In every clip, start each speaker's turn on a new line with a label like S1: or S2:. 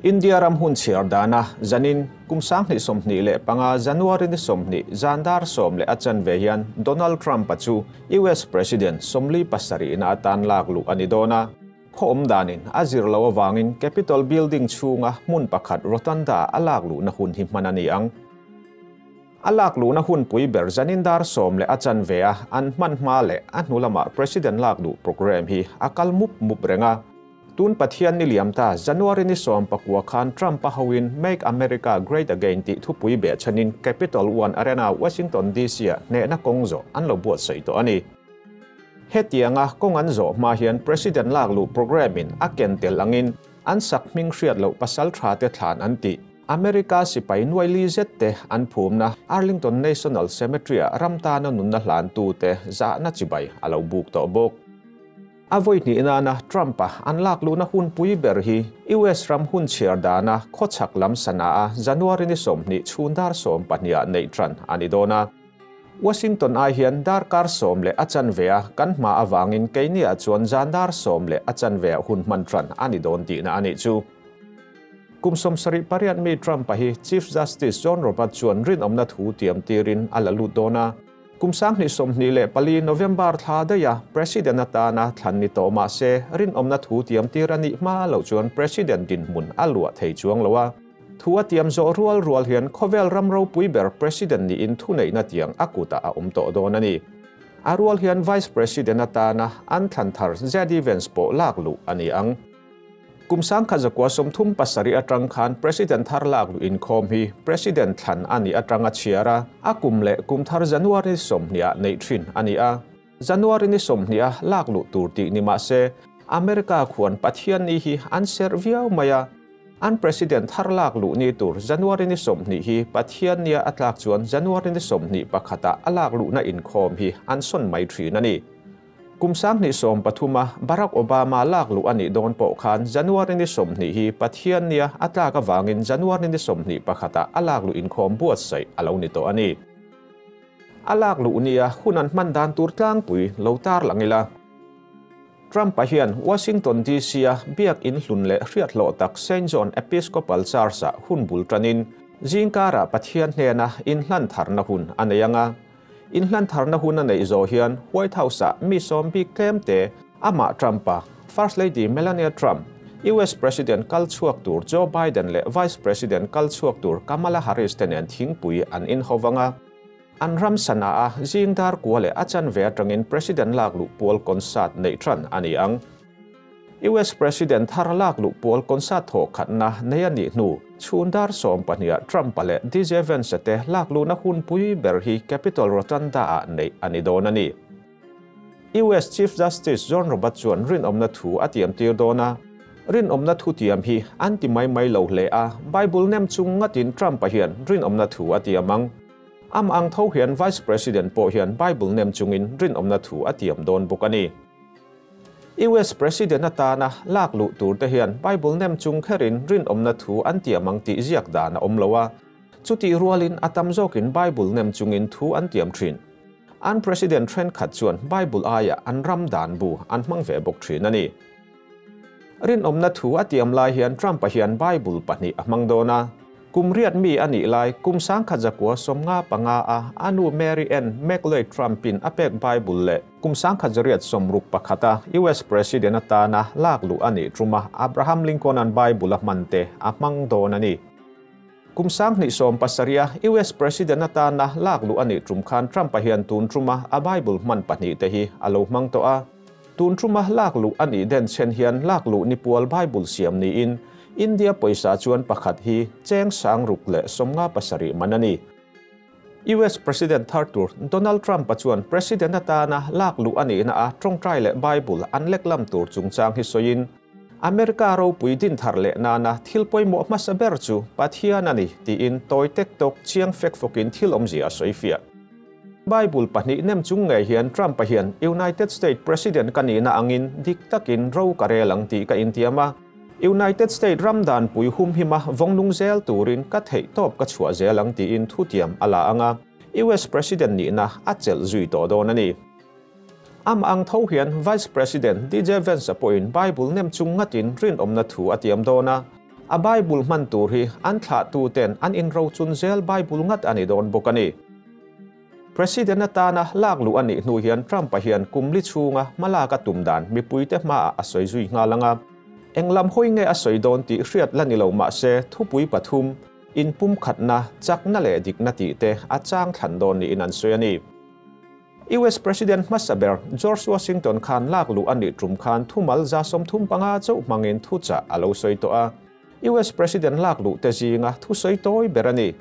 S1: India ram hun chhiar dana zanin kum 2025 January ni 20 zan dar 10:15 hian Donald Trump a chu US President 47 na atan lak lu ani dona khom danin azir lo awangin Capitol Building chhunga hmun pakhat rotunda alak lu na hun hi hman ani ang. Alak lu na hun pui ber zanin dar 10:15 a an hman hma le a hnulama President lak lu program hi akal mup mup renga. Tun Pathian ni liam ta January ni 19 khan Trump a hoin Make America Great Again ti thupui be chanin Capitol One Arena Washington DC a ne na kongzo an lo buat sei to ani. Hetianga kong an zo ma hian President lak lu program in a ken tel angin an sak hming hriat lo pasal tha te thlan an ti. America sipai nuai li zet te an phumna Arlington National Cemetery a ramta na nun na hlan tu te za na chibai alo buk to bok. Avoi ni na na Trump a an lak lu na hun pui ber hi US ram hun chiar dana khochak lam sana a January ni 20 chhundar 10 nei tran ani dona. Washington ai hian darkar 10:15 a kan hma awangin keini a chuan zandar 10:15 hun man tran ani don ti na ani chu. Kum 78 mi Trump a hi Chief Justice John Roberts chuan rin omna thu tiam tirin ala lut dona. Kum 2024 November thla daya President atana thlan ni to ma se rin omna thu tiam tirani ma lo chuan President din mun alua thei chuang lowa. Thua tiam zo rual rual hian khovel ramro puiber President ni in thu nei na tiang akuta a um to don ani. Arual hian Vice President atana an thlan thar JD Vance po lak lu ani ang. Kum 1937 atang khan President thar lak lu in khom hi President thlan ani atanga chiara akum le kum thar January 20 nei thin ani a. January ni 20 lak lu tur ti ni ma se America khuan Pathian ni hi an serviau maya. An President thar lak lu ni tur January ni 20 hi Pathian nia atlak chuan January ni 21 alak lu na in khom hi an son mai thin ani. Kum 2013 Barack Obama lak lu ani don po khan January ni 20 hi Pathian nia atlak awangin January ni 21 alak lu in khom buat sei alo ni to ani. Alak lu nia hunan man dan tur tlang pui lo tar langila. Trump a hian Washington DC a biak in hlun le hriat lo tak Saint John Episcopal Church a hun bul tranin zingkara Pathian hnena in hlan tharna hun aneyanga. In hlan tharna hun anei zo hian White House a mi som bi klem te ama Trump a First Lady Melania Trump, US President kalchuak tur Joe Biden le Vice President kalchuak tur Kamala Harris tenen thingpui an in howanga. An ram sana a zingdar kuale achan ve atangin President lak lu pual concert nei tran ani ang. US President thar lak lu pual concert tho khatna nei ani nu chundar 10 Trump le DJ Vance te lak lu na hun pui ber hi Capitol Rotunda a nei ani don ani. US Chief Justice John Roberts chuan rin omna thu atiam tir dona. Rin omna thu tiam hi anti mai mai lo hle a Bible nem chung ngatin Trump a hian rin omna thu atiamang. Am ang tho hian Vice President po hian Bible nem chungin rin omna thu atiam don bukani. US President atana lak lu tur te hian Bible nem chung kherin rin omna thu an tiamang ti ziak dana omlowa. Chuti rualin atam zokin Bible nem chungin thu an tiam thin. An President thren khat chuan Bible aya an ram dan bu an hmang ve bok thin ani. Rin omna thu atiam lai hian Trump a hian Bible pahnih a hmang dona. Kum riat mi ani lai kum 1995 a anu Mary Ann McLeod Trumpin apek Bible le kum 1961 a US President atana lak lu ani truma Abraham Lincoln an Bible a mante a hmang don ani. Kum 2017 US President atana lak lu ani trum khan Trump a hian tun truma a Bible man pahnih te hi alo hmang to a. Tun truma lak lu ani den chen hian lak lu ni pual Bible siam ni in India poisa chuan pakhat hi cheng sang ruk le 57 manani. US President thar tur Donald Trump a chuan President atana lak lu ani na a tongtrai le Bible an lek lam tur chungchang hi soin. America ro pui din thar le na na thil poi mo ma saber chu Pathian ani ti in toy tek tok chiang fek fokin thil omzia soifia. Bible pahnih nem chung ngai hian Trump a hian United States President kanina angin dik takin ro karelang ti ka intiama. United States ramdan pui hum hima vongnung zel turin ka thei top ka chua zelang ti in thutiam ala anga. US President ni na achel zui to don ani. Am ang tho hian Vice President DJ Vance apoin Bible nem chung ngatin rin omna thu atiam dona. A Bible hman tur hi an thlahtuten an inrochun zel Bible ngat a ni dawn bawk a ni. President atana lak luh a nih hnu hian Trump-a hian kum li chhunga hmalak a tum dan mipuite hmaah a sawi zui nghal ang a. Eng lam hawi nge a sawi dawn tih hriat la ni lo mahse thupui pathum, inpumkhatna, chakna leh dikna tih te a chang thlan dawn niin an sawi a ni. US President hmasa ber George Washington khan lak luh a nih tum khan thumal 35 chauh hmangin thuchah a lo sawi tawh a. US President lak luh te zinga thusawi tawi ber a ni.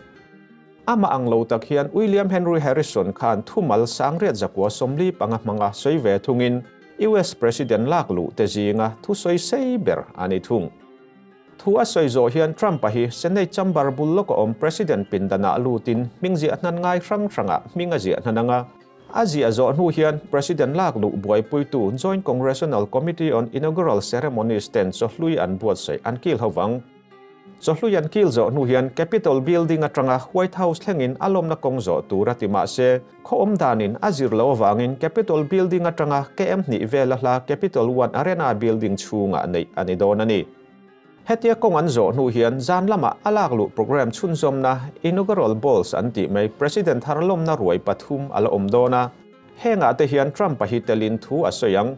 S1: Amah ang lo tak hian William Henry Harrison khan thumal 945 hmanga sawi ve thungin US President lak luh te zinga thusawi sei ber a ni thung. Thu a sawi zawh hian Trump-a hi Senate chamber bul lawka awm President pindanah lutin hming ziah hnan ngai hrang hrangah hming a ziah hnan ang a. A ziah zawh hnu hian President lak luh buaipuitu Joint Congressional Committee on Inaugural Ceremonies ten chawhlui an buatsaih an kil ho vang. Chawhlui an kil zawh hnu hian Capitol Building atanga White House thlengin a lawmna kawng zawh tur a ti mahse, khaw awm danin a zir loh avangin Capitol Building atanga KM hnih vela hla Capitol One Arena Building chhungah neih a ni dawn a ni. Hetia kawng an zawh hnu hian zan lamah a lak luh program chhunzawmna Inaugural Balls an tih mai President thar lawmna ruai pathum a la awm dawn a, hengah te hian Trump-a hi telin thu a sawi ang.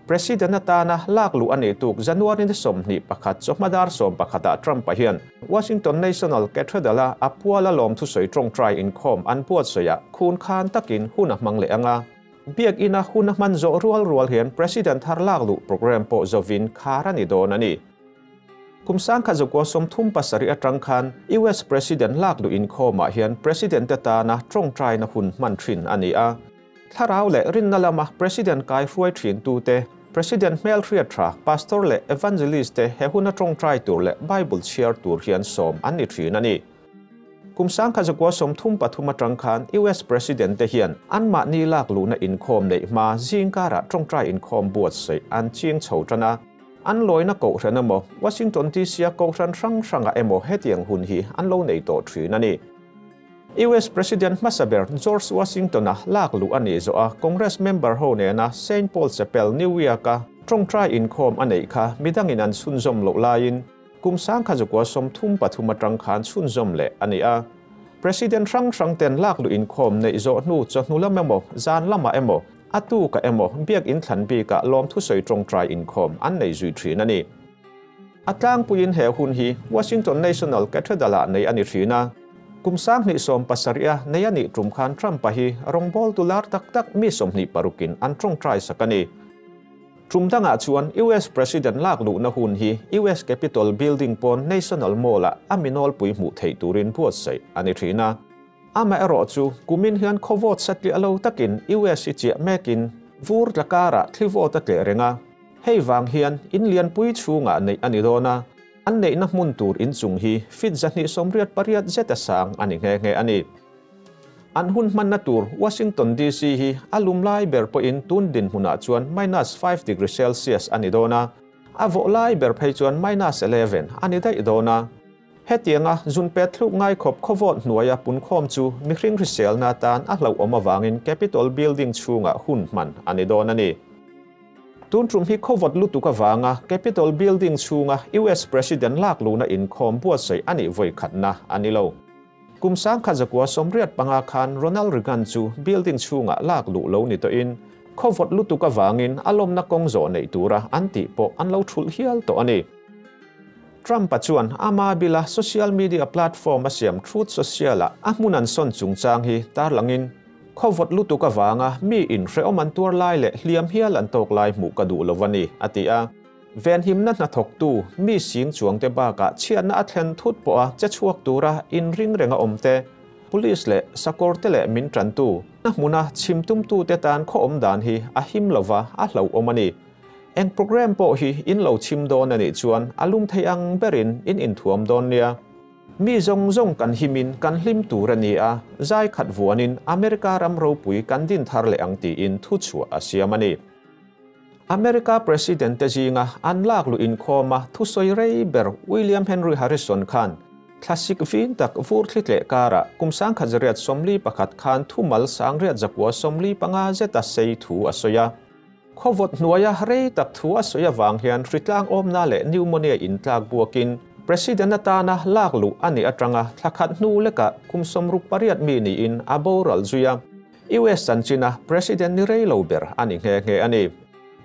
S1: President atana lak luh a nih tuk January ni 21 chawhma dar 11 ah Trump-a hian Washington National Cathedral-a a puala lawm thusawi tawngtai inkhawm an buatsawiah khun khan takin hun a hmang leh ang a. Biakina hun a hman zawh rual rual hian President thar lak luh program pawh zawin khar a ni dawn a ni. Kum 1937 atang khan US President lak luh inkhawmah hian President te tana tawngtaina hun hman thin a ni a. Thlarau leh rinna lama President kai hruai thin tu te, President hmel hriat tha, Pastor leh Evangelist te he huna tawngtai tur leh Bible chhiar tur hian sawm an ni thin a ni. Kum 1933 atang khan US President te hian anmahni lak luhna inkhawm neih hma zingkarah tawngtai inkhawm buatsaih an ching chho tan a. An lawina kohhran emaw Washington DC a kohhran hrang hrangah emaw hetiang hun hi an lo nei tawh thin a ni. US President hmasa ber George Washington-a lak luh a nih zawh a Congress member ho nena Saint Paul Chapel, New York-a tawngtai inkhawm a neih kha midangin an chhunzawm loh laiin kum 1933 atang khan chhunzawm leh a ni a. President hrang hrang ten lak luh inkhawm neih zawh hnu chawhnu lam emaw zan lamah emaw a tuka emaw biak inthlan bikah lawm thusawi tawngtai inkhawm an nei zui thin a ni. A tlangpuiin he hun hi Washington National Cathedral-ah nei a ni thin a. Kum 2017 a nei a nih tum khan Trump-a hi rawngbâwl tu lar tak tak mi 26in an tawngtai sak a ni. Tum dangah chuan US President lak luhna hun hi US Capitol Building pawn National Mall-ah a minawlpui hmuh theih turin buatsaih a ni thin a. Amaherawh chu kumin hian khawvawt satliah lo takin US hi chiah mekin vur tlakarah thlivawt a tleh reng a. Hei vang hian in lianpui chhungah neih a ni dawn a, an neihna hmun tur inchung hi feet 288 zeta sang a ni nghe nghe a ni. An hun hmanna tur Washington DC hi a lum lai ber pawhin tun dinhmunah chuan minus 5 degree Celsius a ni dawn a, a vawh lai ber phei chuan minus 11 a ni daih dawn a. Hetianga zun pet thluk ngai khawp khawvawt hnuaia punkhawm chu mihring hriselna atan a hlauhawm awangin Capitol Building chhungah hun hman a ni dawn a ni. Tun tum hi khawvawt lutuk awanga Capitol Building chhunga US President lak luhna inkhawm buatsaih a nih vawi khatna a ni lo. Kum 1985 khan Ronald Reagan chu building chhungah lak luh lo ni tawhin khawvawt lutuk awangin a lawmna kawng zawh neih tura an tih pawh an lo thulh hial tawh a ni. Trump-a chuan ama bila social media platform a siam Truth Social-ah a hmun an sawn chungchang hi tarlangin khawvawt lutuk awanga mi in hreawm an tuar lai leh hliam hial an tawk lai hmuh ka duh lo a ni, a ti a. Venhimna hnathawktu mi sing chuangte bakah chhiatna a thlen thut pawh a che chhuak tura in ring renga awm te, police leh sakawrte leh min tantu na hmuna chhimtumtu te tan khaw awm dan hi a him lova a hlauhawm a ni. Eng program pawh hi in lo chhim dawn a nih chuan a lum thei ang berin in inthuam dawn nia. Mi zawng zawng kan himin kan hlim tur a ni a, zai khat vuanin America ram ropui kan din thar leh ang tiin thu chhuah a siam a ni. America President te zinga an lak luh inkhawma thusawi rei ber William Henry Harrison khan thlasik vin tak vur thli tleh karah kum 1941 khan thumal 995 zeta sei thu a sawi a. Khawvawt hnuaia rei tak thu a sawi awang hian hritlang awmna leh pneumonia intlak buakin President atana lak luh a nih atanga thla khat hnu lekah kum 68 mi niin a boral zui a. US chanchina President ni rei lo ber a ni nghe nghe a ni.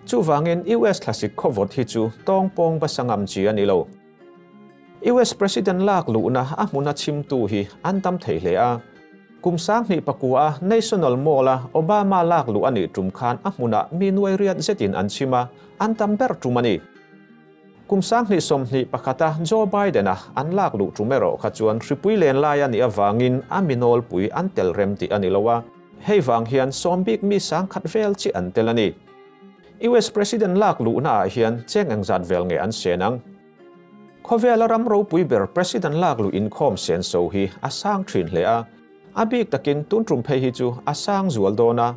S1: Chuvangin US thlasik khawvawt hi chu tawngpawng va sangam chi a ni lo. US President lak luhna a hmuna chhimtu hi an tam thei hle a. Kum 2009 a National Mall a Obama lak luh a nih tum khan a hmuna mi nuai riat zetin an chhim a, an tam ber tum a ni. Kum 2021 a Joe Biden a an lak luh tum erawh kha chuan hripui len lai a nih avangin a mi nawlpui an tel rem tih a ni lo a. Hei vang hian sawmbik mi 10,000 vel chi an tel a ni. US President lak luhna ah hian cheng engzat vel nge an sen ang. Khawvel ram ropui ber President lak lu inkhawm sen so hi a sang thin hle a. A bik takin tun tum phei hi chu a sang zual dawn a.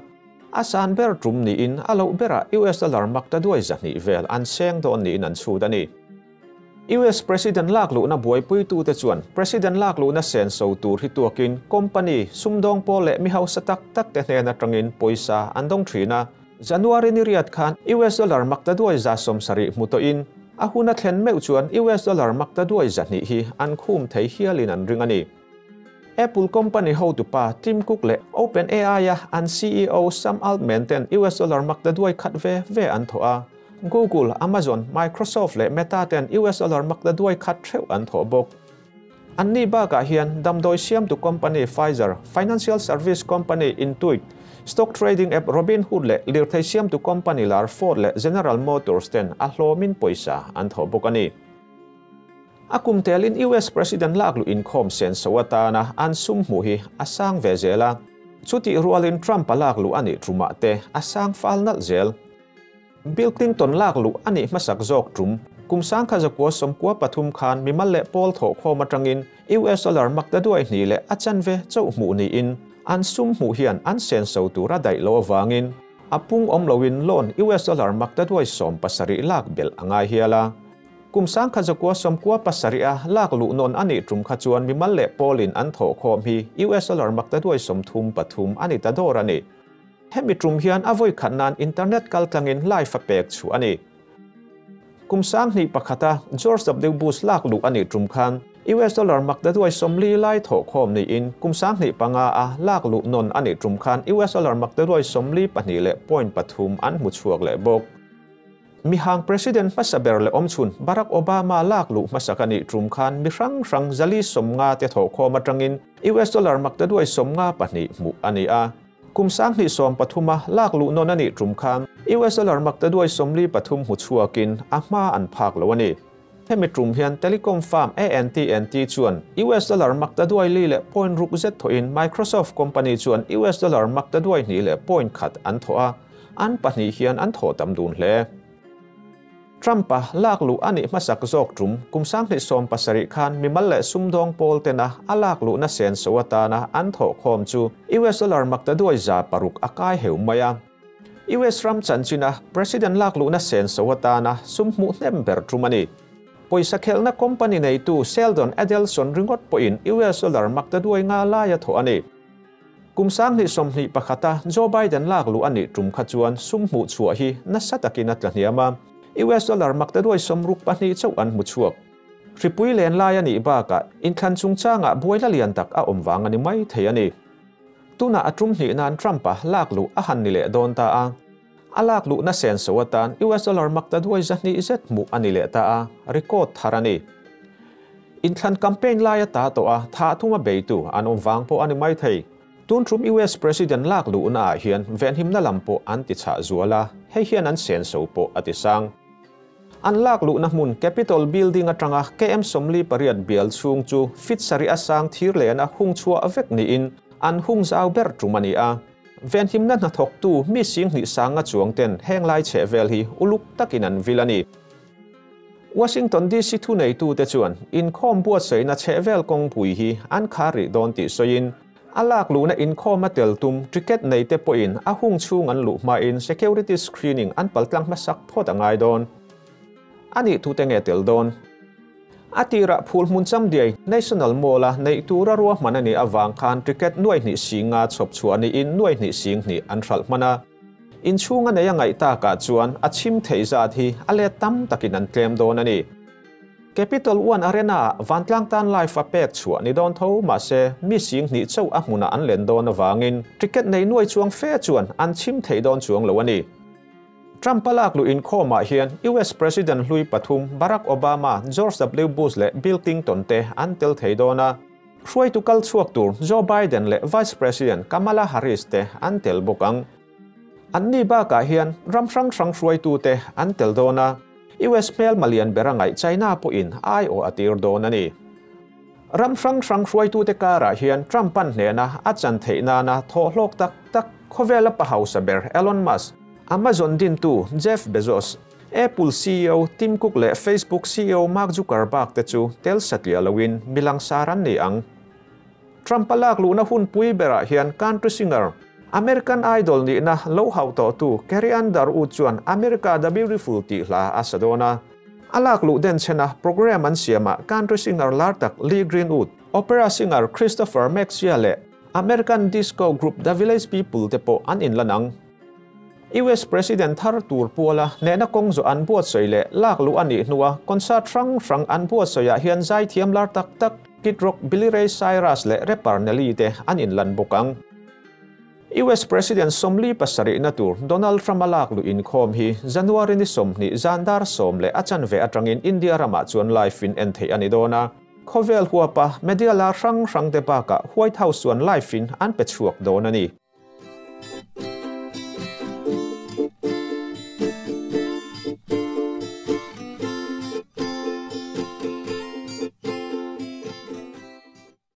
S1: A san ber tum niin a lo bera US dollar mak ta duai zahnih vel an seng dawn niin an chhut a ni. US President lak luhna buaipui tu te chuan President lak luhna sen so tur hi tuakin company sumdawng pawl leh mi hausa tak tak te hnen atangin pawisa an dawng thin a. January ni riat khan US dollar mak ta duai za 70 hmu tawhin a huna thlen meuh chuan US dollar mak ta duai zahnih hi an khum thei hialin an ring a ni. Apple company ho tu pa Tim Cook leh OpenAI a an CEO Sam Altman ten US dollar mak ta duai khat ve ve an tho a. Google, Amazon, Microsoft leh Meta ten US dollar mak ta duai khat theuh an tho bawk. An ni bakah hian damdawi siam tu company Pfizer, financial service company Intuit, stock trading app Robinhood leh lirthei siam tu company lar Ford leh General Motors ten a hlawmin pawisa an tho bawk a ni. A kum telin US President lak lu inkhawm sen so atana an sum hmu hi a sang ve zel a. Chuti rualin Trump a lak lu ani thuma te a sang fal nalh zel. Bill Clinton lak lu ani hmasak zawk tum kum 1993 khan mimal leh pawl thaw khawm atangin US dollar mak ta duai hnih leh a chanve chauh hmuh niin an sum hmuh hian an sen so tura daih lo awangin a pung awm loin loan US dollar mak ta duai 17 lak bel angai hiala. Kum 1997 a lak luh nawn ani tum kha chuan mimal leh pawlin an thaw khawm hi US dollar mak ta duai 33 ani ta dawr ani. Hemi tum hian a voi khat nan internet kaltlangin live a pek chu ani. Kum 2001 a George W. Bush lak luh ani tum khan US dollar mak ta duai 40 lai thaw khawm ni in kum 2005 a lak luh nawn ani tum khan US dollar mak ta duai 42 leh point pathum an hmu chhuak leh bawk. Mihang President hmasaber leh awmchhun Barack Obama lak luh hmasak ani tum khan mi hrang hrang zali 50 te thaw khawm atangin US dollar mak ta duai 52 hmuh ani a. Kum 2013 a lak luh nawn ani tum khan US dollar mak ta duai 43 hmu chhuakin a hma an phak lo ani. Hemi tum hian telecom firm AT&T chuan US dollar mak ta duai li leh point ruk zet thoin Microsoft company chuan US dollar mak ta duai hnih leh point khat an thaw a. An pahnih hian an thaw tam dun hle. Trump a lak luh ani hmasak zawk tum kum 2017 khan mimal leh sumdawng pawl tena a lak luhna sen so atana an thaw khawm chu US dollar mak ta duai za paruk a kai heu mai a. US ram chanchina President lak luhna sen so atana sum hmuh hnem ber tum ani. Pawisa khelna company nei tu Sheldon Adelson ringot pawhin US dollar mak ta duai nga lai a thaw ani. Kum 2021 a Joe Biden lak luh ani tum kha chuan sum hmuh chhuah hi nasa takin a tla hniam a. US dollar mak ta duai 62 chauh an hmu chhuak. Hripui len lai ani bakah inthlan chungchanga buai la lian tak a awm wang ani mai thei ani. Tuna a tum hnih nan Trump a lak luh a han ni leh dawn ta a. A lak luh na sen so atan US dollar mak ta duai zahnih zet hmuh ani leh ta a, record thar ani. Inthlan campaign lai a ta to a tha thuma beitu an awm wang pawh ani mai thei. Tun tum US President lak luh na ah hian venhimna lam pawh an ti chah zuala, hei hian an sen so pawh a ti sang. An lak luh na hmun Capitol Building atanga KM 48 bial chhung chu fit sari a sang thir lehna hung chhuah vek niin an hung zau ber tum ani a. Venhimna hnathawk tu mi sing hnih sanga chuang ten heng lai chhe vel hi uluk takin an vil ani. Washington DC thu nei tu te chuan inkhawm buatsaihna chhe vel kawngpui hi an khar rih dawn tih sawiin a lak luhna inkhawm a tel tum ticket nei te pawhin a hung chhung an luh hmain security screening an paltlang hmasak phawt a ngai dawn. Ani thu te nge tel dawn. A tirah phul hmun chamdiai National Mall a neih tura ruahman ani awang khan ticket nuai hnih singa chhawp chhuah niin nuai hnih sing hnih an hralh hman a. Inchhunga nei a ngaih takah chuan a chhim thei zat hi a let tam takin an tlem dawn ani. Capital One Arena-ah vantlang tan live a pek chhuah ni dawn tho mah se mi 2000 chauh a hmunah an len dawn avangin ticket nei nuai chuang fe chuan an chhim thei dawn chuang lo a ni. Trump-a lak luh inkhawmah hian US President hlui pathum Barack Obama, George W Bush leh Bill Clinton te an tel thei dawn a. Hruaitu kal chhuak tur Joe Biden leh Vice President Kamala Harris te an tel bawk ang. Anni bakah hian ram hrang hrang hruaitute an tel dawn a, US hmelma lian ber a ngaih China pawhin aiawh a tir dawn a ni. Ram hrang hrang hruaitute karah hian Trump-a'n hnehna a chan theih nana thawhhlawk tak tak khawvela pa hausa ber Elon Musk, Amazon dintu Jeff Bezos, Apple ceo Tim Cook leh Facebook ceo Mark Zuckerberg te chu tel satliah loin mi langsar an ni ang. Trump-a lak luhna hun pui berah hian country singer, American Idol nihna lo hauh tawhtu Carrie Underwood chuan America the Beautiful tih hla a sa dawn a. A lak luh den chhena program an siamah country singer lar tak Lee Greenwood, opera singer Christopher Mexia leh American disco group The Village People te pawh an inlan ang. US President thar tur puala hnehna kawng zawh an buatsawi leh lak luh a nih hnua concert hrang hrang an buatsawiah hian zaithiam lar tak tak Kid Rock, Billy Ray Cyrus leh rapper Nelly te an inlan bawk ang. US President 47na tur Donald Trump a lak luh inkhawm hi January ni 20 zan dar 10:15 atangin India ramah chuan live in en theih a ni dawn a. Khawvel huapa media lar hrang hrang te bakah White House chuan live in an pe chhuak dawn a ni.